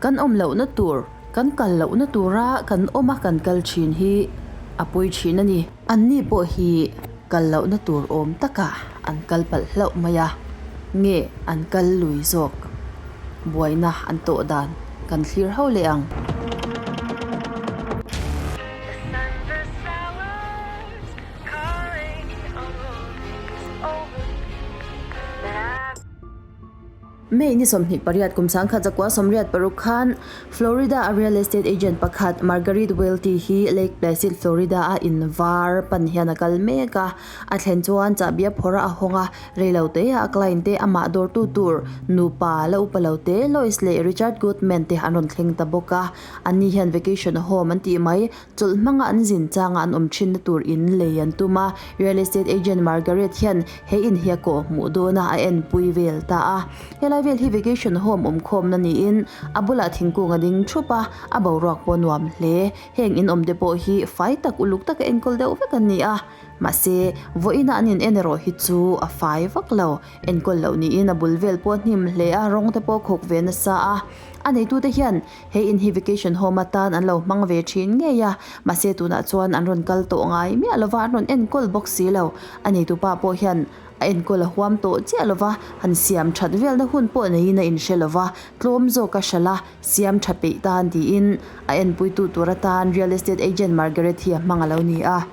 Kan awm lohna tur, kan kal lohna tura kan awm a kan kal thin hi a pawi thin a ni. Anni pawh hi kal lohna tur awm takah an kal palh hlauh mai a, nge an kal lui zawk? Buaina an tawh dan kan thlir ho leh ang. May ni 28 kum 1986 khan Florida a real estate agent pakhat Marguerite Welty hi Lake Placid, Florida a in var pan hian a kal mek a. A thlen chuan chahbi a phawrh a a hawng a, reilo te ah a client te amah dawrtu tur nupa la upa lo te Lois leh Richard Goodman te an rawn thleng ta bawk a. Anni hian vacation home an tih mai Chawlh hmanga an zin changa an awm thinna tur in lei an tum a, real estate agent Margaret hian he in hi a kawh hmuh dawn a, a enpui vel ta a. Helai vel hi vacation home awm khawmna niin a bulah thingkung a ding thup a, a boruak pawh a nuam hle. Heng in awm te pawh hi fai tak uluk taka enkawl deuh vek an ni a, mahse vawiina an in en erawh hi chu a fai vak lo. Enkawl loh niin a bul vel pawh a hnim hle a, rawng te pawh a khawk ve nasa a. A neitute hian He in hi vacation home atan an lo hmang ve thin ngei a, mahse tunah chuan an rawn kal tawh ngai miah lova, an rawn enkawl bawk si lo. A neitupa pawh hian a enkawl a huam tawh chiah lova, han siam that velna hun pawh neiin a inhre lova, tlawm zawk a hralh a, siam tha peih tan tiin a enpuitu tur atan real estate agent Margaret hi a hmang a lo ni a.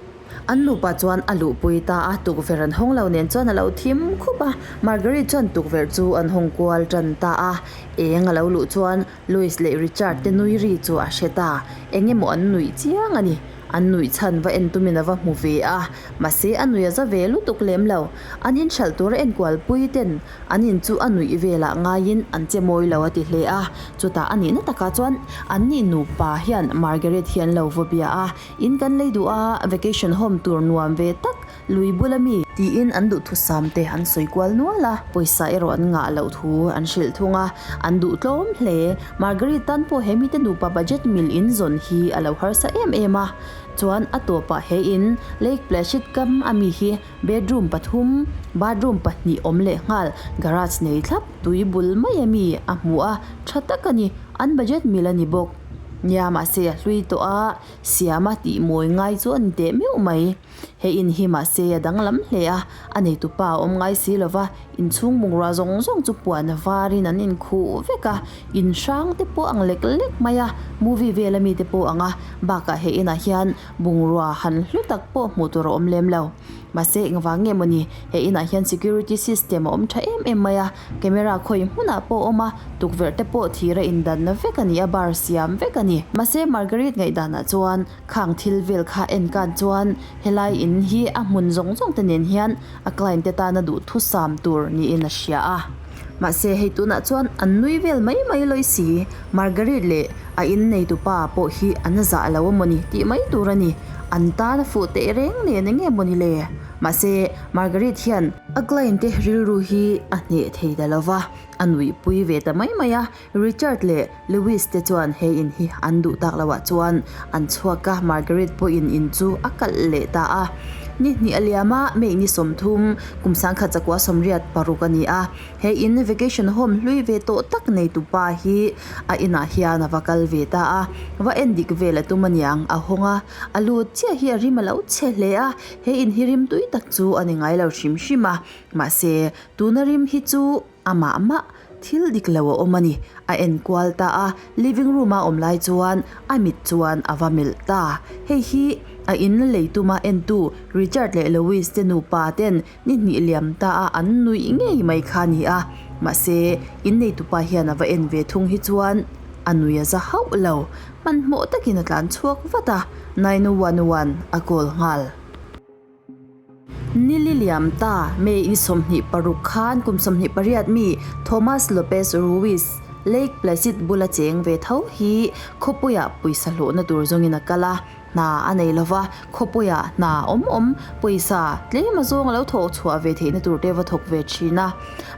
An nupa chuan a luhpui ta a, tukverh an hawng lo nen chuan a lo thim khup a, Margaret chuan tukverh chu an hawng kual tan ta a, eng a lo luh chuan Louis leh Richard te nui ri chu a hre ta, eng emaw an nuih chiang a ni. An nuih chhan va en tumin a va hmu ve a, mahse a nuih a za ve lutuk lem lo. An inhralh tur a enkual pui ten an in chu a nuih velah ngaiin an che mawi lo a ti hle a. Chutah a nihna takah chuan an nih nupa hian Margaret hi an lo va bia a, In kan lei duh a, vacation home tur nuam ve tak Lui bula mi tiin an duhthusam te an sawi kual nual a, pawisa erawh an ngah loh thu an hrilh thung a, an duh tlawm hle. Margaret tan pawh he mite nupa budget mil in zawn hi a lo harsa em em a, chuan a tawpah he in Lake Placid kam a mi hi bedroom pathum, bathroom pahnih awm leh nghal, garage nei thlap tui bul mai a mi a hmu a, tha tak a ni, an budget mil a ni bawk. Nia mahse a hlui tawh a, siam a tih mawi ngai chu a ni teh meuh mai. He in hi mahse a danglam hle a, a neitu pa a awm ngai si lova, inchhung bungrua zawng zawng chu puan varin an inkhuh vek a, in hrang te pawh ang lek lek mai a, movie vel ami te pawh ang a, bakah he inah hian bungrua han hlu tak pawh hmuh tur a awm lem lo. Mahse engvang nge mawni, he inah hian security system a awm tha em em mai a, camera khawi hmunah pawh a awm a, tukverh te pawh thir a indanna vek a ni a, bar siam vek a ni. Mahse Margaret ngaihdanah chuan Khang thil vel kha en kan chuan helai in hi a hmun zawng zawng te nen hian a client te tana duhthusam tur niin a hria a. Mahse hei tunah chuan an nui vel mai mai lawi si, Margaret leh a in neitupa pawh hi an zah lo amawni tih mai tur a ni. An tan a fuh teh reng nen enge mawni le? Mahse Margaret hian a client te rilru hi a hneh thei ta lova, a nuihpui ve ta mai mai a. Richard leh Louis te chuan he in hi an duh tak loh ah chuan an chhuak a, Margaret pawhin in chu a kalh leh ta a. Ni hnih a liam a, May ni 30, kum 1986 a ni a. He in vacation home hlui ve tawh tak nei tu pa hi a inah hian a va kal ve ta a, va en dik vel a tum aniang a hawng a, a lut chiah hi a rim a lo chhe hle a, he in hi rim tui tak chu a ni ngai lo hrim hrim a, mahse tuna rim hi chu Amah mah thil dik lo a awm a ni. A en kual ta a, living room a awm lai chuan a mit chuan a va melh ta. Hei hi a in lei tuma entu Richard leh Louise te nupa ten ni hnih liam ta a an nuih ngei mai kha a ni a. Mahse, in neitupa hian a va en ve thung hi chuan a nui a za hauh lo. Hmanhmawh takin a tlan chhuak vat a, 911 a call nghal. Nili liam ta, May ni 26 khan kum 28 mi Thomas Lopez Ruiz, Lake Placid bula cheng ve tho hi khawpuiah pawisa hlawhna tur zawngin a kal a, hna a nei lova, khawpuiah hna awm awm pawisa tlem a zawng a lo thawh chhuah ve theihna tur te va thawk ve thin a.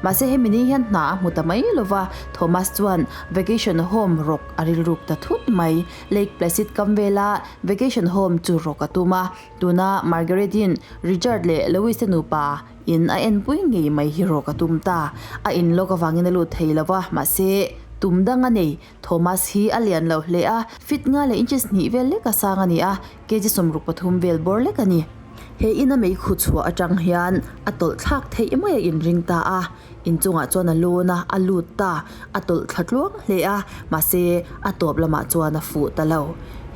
Mahse hemi ni hian hna a hmu ta mai lova, Thomas chuan vacation home rawk a rilruk ta thut mai. Lake Placid kam vela vacation home chu rawk a tum a. Tuna Margaret-in Richard leh Louis-te nupa in a enpui ngei mai hi rawk a tum ta. A in lawk avangin a lut thei lo va, mahse, Tum dang a nei. Thomas hi a lian lo hle a, feet nga leh inches hnih vel lek a sang a ni a, kg 63 vel bawr lek a ni. He ina meikhu chhuah atang hian a tawlh thlak theih mai a inring ta a, inchungah chuan a lawn a, a lut ta, a tawlh thla tluang hle a, mahse a tawp lamah chuan a fuh ta lo.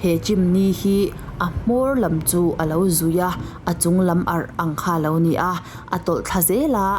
He chimney hi a hmawr lam chu a lo zui a, a chung lam arh ang kha a lo ni a, a tawlh thla zel a.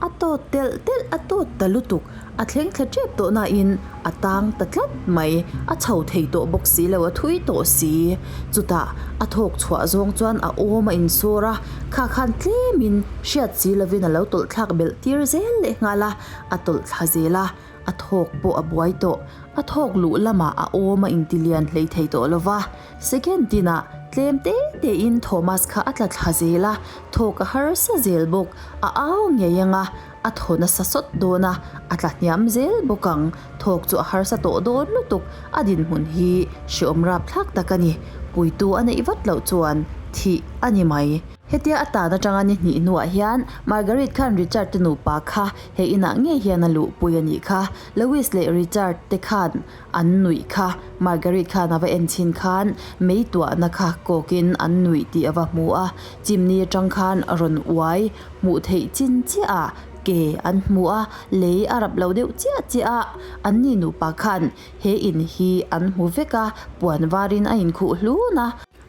A tawt telh telh a tawt ta lutuk, a thleng thla tep tawh nain a tang ta tlat mai, a chho thei tawh bawk si lo, a thui tawh si. Chutah a thawk chhuah zawng chuan a awm a insawr a, kha khan tlemin hriat si lovin a lo tawlh thlak belh tir zel leh nghal a, a tawlh thla zel a, a thawk pawh a buai tawh, a thawk luh lamah a awm a intilian hlei thei tawh lo va. Second tinah tlem te tein Thomas kha a tla thla zel a, thawk a harsa zel bawk, a au ngei ang a, a thaw nasa sawt dawn a, a tla hniam zel bawk ang, thawk chu a harsa tawh dawn lutuk, a dinhmun hi hreawm rapthlak tak a ni, puitu a neih vat loh chuan thih a ni mai. Hetia a tan atanga ni hnih hnuah hian Margaret khan Richard te nupa kha he inah ngei hian a luhpui a nih kha, Louis leh Richard te khan An nuih kha Margaret khan a va en chhin khan mei tuahna kha kawkin an nuih tih a va hmu a, chimni atang khan a rawn uai hmuh theih chin chiah a, ke an hmu a, lei a rap lo deuh chiah chiah a, an ni nupa khan he in hi an hmu vek a, puan varin a inkhuh hlun a.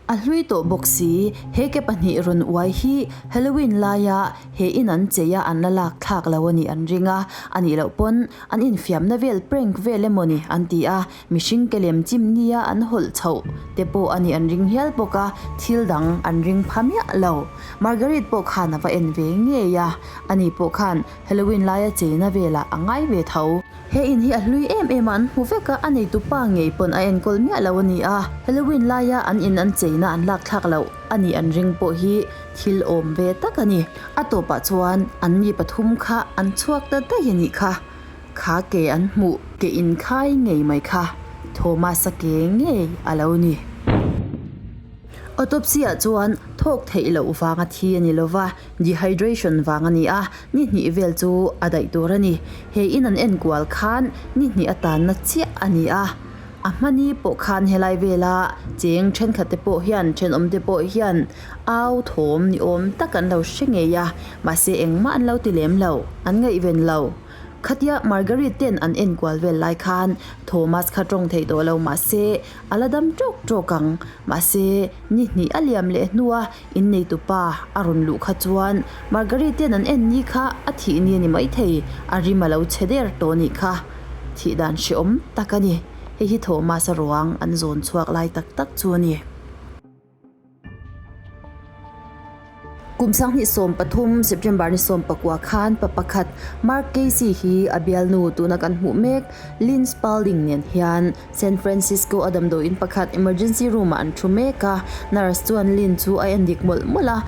A hlui tawh bawk si, he ke pahnih rawn uai hi Halloween laia he in an chei a an la lak thlak lo a nih an ring a, a nih loh pawn an infiamna vel prank vel emaw ni an ti a, mihring ke lem chimnia an hawlh chhoh te pawh a nih an ring hial bawk a, thil dang an ring pha miah lo. Margaret pawh khan a va en ve ngei a, ani pawh khan Halloween laia cheina velah a ngai ve tho. He in hi a hlui em em a, an hmu vek a, a neitu pa ngei pawn a enkawl miah lo a ni a. Halloween laia an in an cheina an lak thlak loh a nih an ring pawh hi thil awm ve tak a ni. A tawpah chuan an mi pathum kha an chhuak ta daih a nih kha. Kha ke an hmuh ke inkhai ngei mai kha Thomas-a ke ngei a lo ni. Autopsy ah chuan thawk theih loh vanga thi a ni lova, dehydration vang a ni a, ni hnih vel chu a daih tur a ni. He in an enkual khan ni hnih atanna chiah a ni a, a hmani pawh khan helai vela cheng thenkhat te pawh hian thenawm te pawh hian au thawm ni awm tak an lo hre ngei a, mahse engmah an lo ti lem lo, an ngaihven lo. Khatia Margaret ten an enkual vel lai khan Thomas kha tawng thei tawh lo mahse A la dam ṭawk ṭawk ang. Mahse, ni hnih a liam leh hnua inneitu pa a rawn luh kha chuan Margarite-a'n an en ni kha a thih ni a ni maithei, a rim a lo chhe der tawh nih kha. Thih dan hrehawm tak a ni. Hei hi Thomas-a ruang an zawn chhuak lai tak tak chu a ni. Kum 2013 September ni 14 khan pa pakhat Mark Casey hi a bialnu tuna kan hmuh mek Lynn Spalding nen hian San Francisco a damdawiin pakhat emergency room ah an thu mek a, nurse chuan Lynn chu a en dik mawlh mawlh a.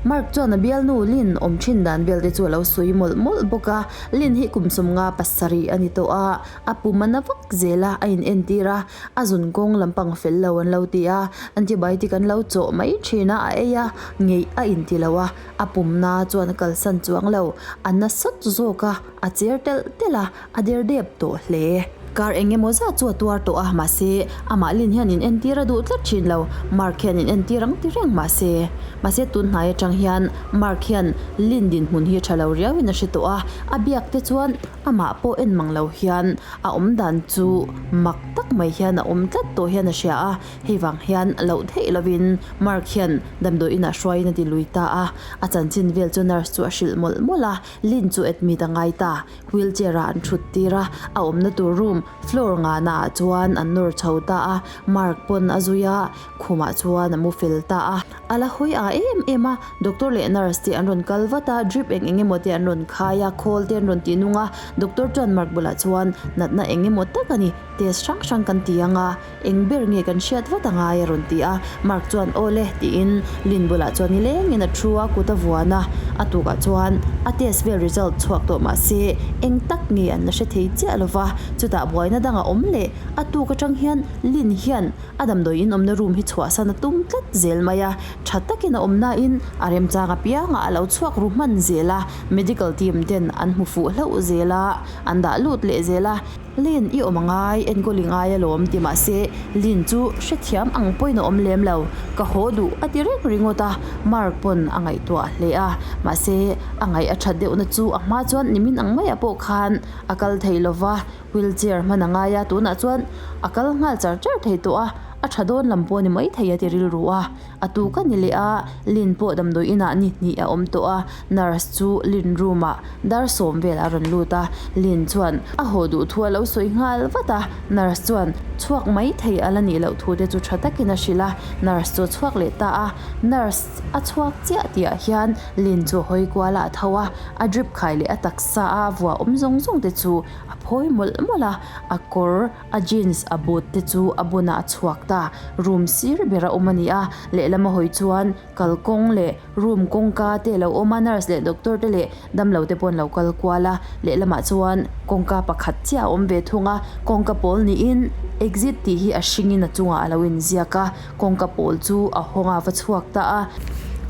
Mark chuan a bialnu Lynn awm thin dan vel te chu a lo sawi mawlh mawlh bawk a, Lynn hi kum 57 a ni tawh a, a pum a na vak zel a, a inentir a. A zun kawng lampang fel lo an lo ti a, antibiotic an lo chawh mai thin a, a ei a, ngeih a inti lo a, a pumna chuan a kalsan chuang lo, a nasat zawk a, a cher telh telh a, a der dep tawh hle. Kar eng emaw zat chu a tuar tawh a, mahse amah Lin hian in entir a duh tlat thin lo, Mark hian in entir ang ti reng mahse. Mahse tun hnai atang hian Mark hian Lin dinhmun hi tha lo riauin a hre tawh a, a biak te chuan amah pawh en mang lo hian A awm dan chu mak tak mai hian a awm tlat tawh hian a hria a, hei vang hian loh theih lovin Mark hian damdawi inah hruaiin a ti lui ta a, a chanchin vel chu nurse chu a hrilh mawlh mawlh a, Lynn chu admit a ngai ta, wheelchair ah an thut tir a, a awmna tur room floor ngahna ah chuan an nawr chho ta a, Mark pawn a zui a, khumah chuan a mu fel ta a. A la hawi a em em a, doctor leh nurse te an rawn kal vat a, drip eng eng emaw te an rawn khai a, khawl te an rawn tih nung a, doctor chuan Mark bulah chuan natna eng emaw tak a ni, test hrang hrang kan ti ang a, eng ber nge kan hriat vat a ngai a rawn ti a, Mark chuan aw le tiin Lynn bulah chuan nilengin a thu a, kut a vuan a, a tukah chuan a test vel result chhuak tawh mah se eng tak nge an la hre thei chiah lo va, chutah buaina dang a awm leh a tuk atang hian Lynn hian A damdawi in awmna room hi chhuahsan a tum tlat zel mai a, tha takin a awm nain a remchang apiangah a lo chhuak ru hman zel a, medical team ten an hmu fuh hlauh zel a, an dah lut leh zel a. Lin, i awm a ngai, enkawl i ngai alawm ti mah se Lin chu hrethiam ang pawhin a awm lem lo. Ka haw duh a ti reng ringawt a, Mark pawn a ngaihtuah hle a. Mahse, a ngaih a that deuhna chu a hma chuan nimin ang maiah pawh khan a kal thei lo va, wheelchair hman a ngai a, tunah chuan a kal nghal char char thei tawh a, a tha dawn lam pawh a ni maithei a ti rilru a. A tu ka ni leh a, Lin pawh damdawi inah ni hnih a awm tawh a, nurse chu Lin room ah dar sawm vel a rawn lut a, Lin chuan a haw duh thu a lo sawi nghal vat a, nurse chuan chhuak mai thei a la nih loh thu te chu tha takin a hrilh a, nurse chu a chhuak leh ta a, nurse a chhuak chiah tih ah hian Lin chu a hawi kual a a tho a, a drip khai leh a taksa a vuah awm zawng zawng te chu a phawi mawlh mawlh a, a kawr A jeans a boot te chu a bunah a chhuak ta. Room sir ber a awm a ni a, lehlam a hawi chuan kalkawng leh room kawngka te a lo awm a, nurse leh doctor te leh damlo te pawh an lo kal kual a, lehlamah chuan kawngka pakhat chiah a awm ve thung a, kawngka pawl niin exit tih hi a hringin a chungah a lo inziak a, kawngka pawl chu a hawng a va chhuak ta a,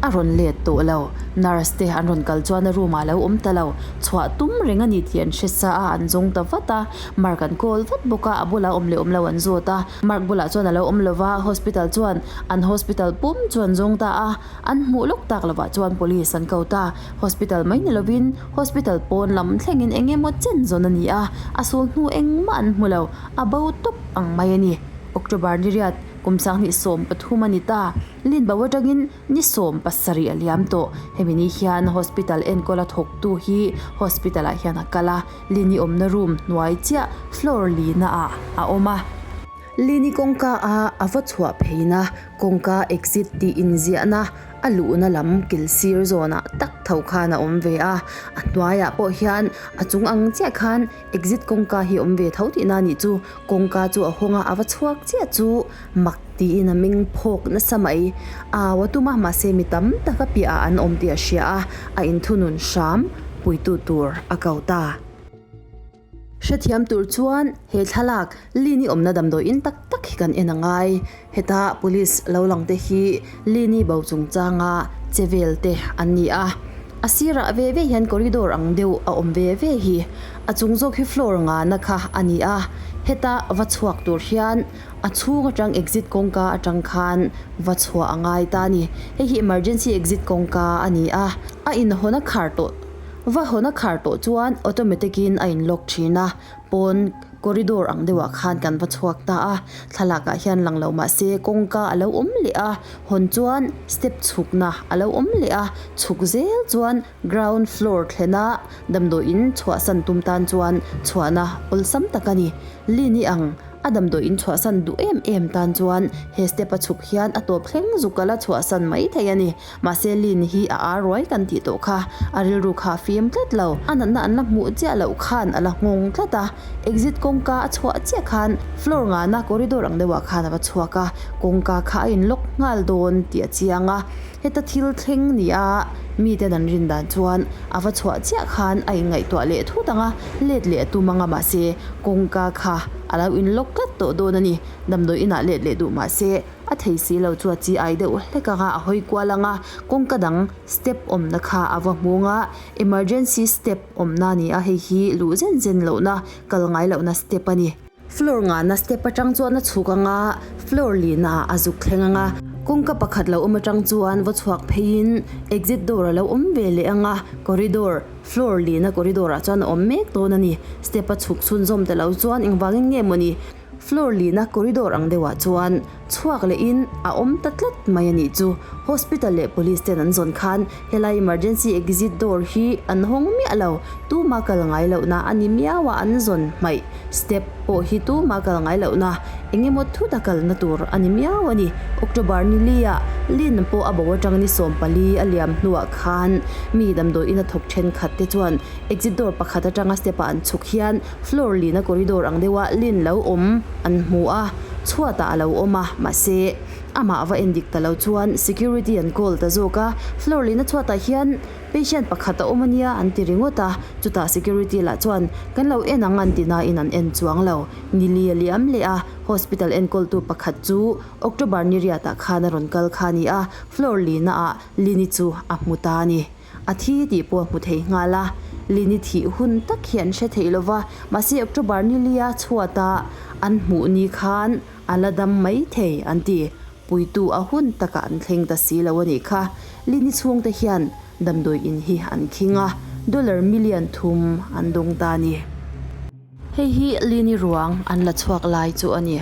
a rawn let tawh lo. Nurse te an rawn kal chuan a room ah a lo awm ta lo, chhuah tum reng a ni tih an hre sa a, an zawng ta vat a. Mark an call vat bawk a, a bulah awm leh awm lo an zawt a, Mark bulah chuan a lo awm lo va, hospital chuan an hospital pum chu an zawng ta a, an hmuh lawk tak lovah chuan police an ko ta, hospital mai ni lovin hospital pawn lam thlengin eng emaw chen zawn a ni a, a sul hnu engmah an hmu lo, a bo tawp ang mai a ni. October ni riat kum 2013 a ni ta, Linbo atangin Ni 17 a liam tawh. Hemi ni hian hospital enkawl a thawktu hi hospital ah hian a kal a, Lini awmna room hnuai chiah floor lina ah a awm a. Lini kawngka a a va chhuah pheina kawngka exit tih inziahna a luhna lam kil sir zawnah tak tho khan a awm ve a, a hnuaiah pawh hian a chung ang chiah khan exit kawngka hi a awm ve tho tihna a nih chu. Kawngka chu a hawng a, a va chhuak chiah chu mak tiin a ming phawk nasa mai. Au a tum a, mahse mi tam tak a piah ah an awm tih a hria a, a inthunun hram puitu tur a ko ta. Hrethiam tur chuan he thlalak Lini awmna damdawiin tak tak hi kan en a ngai. Heta police lo lang te hi Lini bo chungchanga che vel te an ni a. A sirah ve ve hian corridor ang deuh a awm ve ve hi. A chung zawk hi floor ngana kha a ni a. Heta va chhuak tur hian A chhung atang exit kawngka atang khan va chhuah a ngai ta a ni. Hei hi emergency exit kawngka a ni a, a inhawn a khar tawh va hawn a khar tawh chuan automatic in a in lock thin a, pawn corridor ang deuhah khan kan va chhuak ta a, thlalak ah hian lang lo mahse kawngka a lo awm leh a, hawn chuan step chhukna a lo awm leh a, chhuk zel chuan ground floor thlena damdawiin chhuahsan tum tan chuan chhuahna awlsam tak a ni. Lini ang. A damdawi in chhuahsan duh em em tan chuan he step a chhuk hian a tawp thleng zuk a la chhuahsan mai thei a ni. Mahse Lin hi a ar ruai kan tih tawh kha. A rilru kha a fim tlat lo. A natna an la hmuh chiah loh khan a la nghawng tlat a. Exit kawngka a chhuah chiah khan floor ngana corridor ang deuhah khan a va chhuak a. Kawngka kha a in lock nghal dawn tih a chiang a. Heta thil thleng ni a miten an rin dan chuan a va chhuah chiah khan a inngaihtuah leh thut ang a, let leh a tum ang a mahse kawngka kha a lo in lock tlat tawh dawn a ni. Damdawi inah let leh duh mahse a thei si lo chu a chi ai deuh hlek ang a, a hawi kual ang a, kawngka dang step awmna kha a va hmung a, emergency step awmna a ni a, hei hi luh zen zen lohna kal ngai lohna step a ni. Floor ngana step atang chuan a chhuk ang a, floor lina ah a zuk thleng ang a. Kawngka pakhat lo awm atang chuan va chhuak pheiin exit door a lo awm ve leh ang a, corridor, floor lina corridor ah chuan a awm mek dawn a ni. Step a chhuk chhunzawm ta lo chuan engvangin nge mawni floor lina corridor ang deuhah chuan chhuak lehin a awm ta tlat mai a nih chu. Hospital leh police ten an zawn khan helai emergency exit door hi an hawng miah lo, tuma kal ngai lohna a ni miau a an zawn hmaih. Step pawh hi tuma kal ngai lohna eng emaw thut a kalna tur a ni miau a ni. October ni li-ah Lin pawh a bo atang ni 14 a liam hnuah khan mi damdawi ina thawk thenkhat te chuan exit door pakhat atanga step-ah an chhuk hian floor lina corridor ang deuha Lin lo awm an hmu a, chhuatah a lo awm a, mahse amah va endik ta lo chuan security an call ta zawk a, floor lina chhuatah hian Patient pakhat a awm a nia an ti ringawt a, chutah security lah chuan kan lo en ang an ti nain an en chuang lo. Nili a liam leh a, hospital enkawltu pakhat chu October ni riatah khan a rawn kal kha a ni a, floor lina ah Lini chu a hmu ta a ni. A thi tih pawh a hmu thei nghal a. Lini thih hun tak hi an hre thei lo va, mahse October ni lia chhuata an hmuh ni khan a la dam mai thei an ti. Puitu a hun takah an thleng ta si lo a nih kha. Lini chhungte hian damdawi in hi an khing a, dollar million thum an dawng ta a ni. Hei hi Lini ruang an la chhuak lai chu a ni.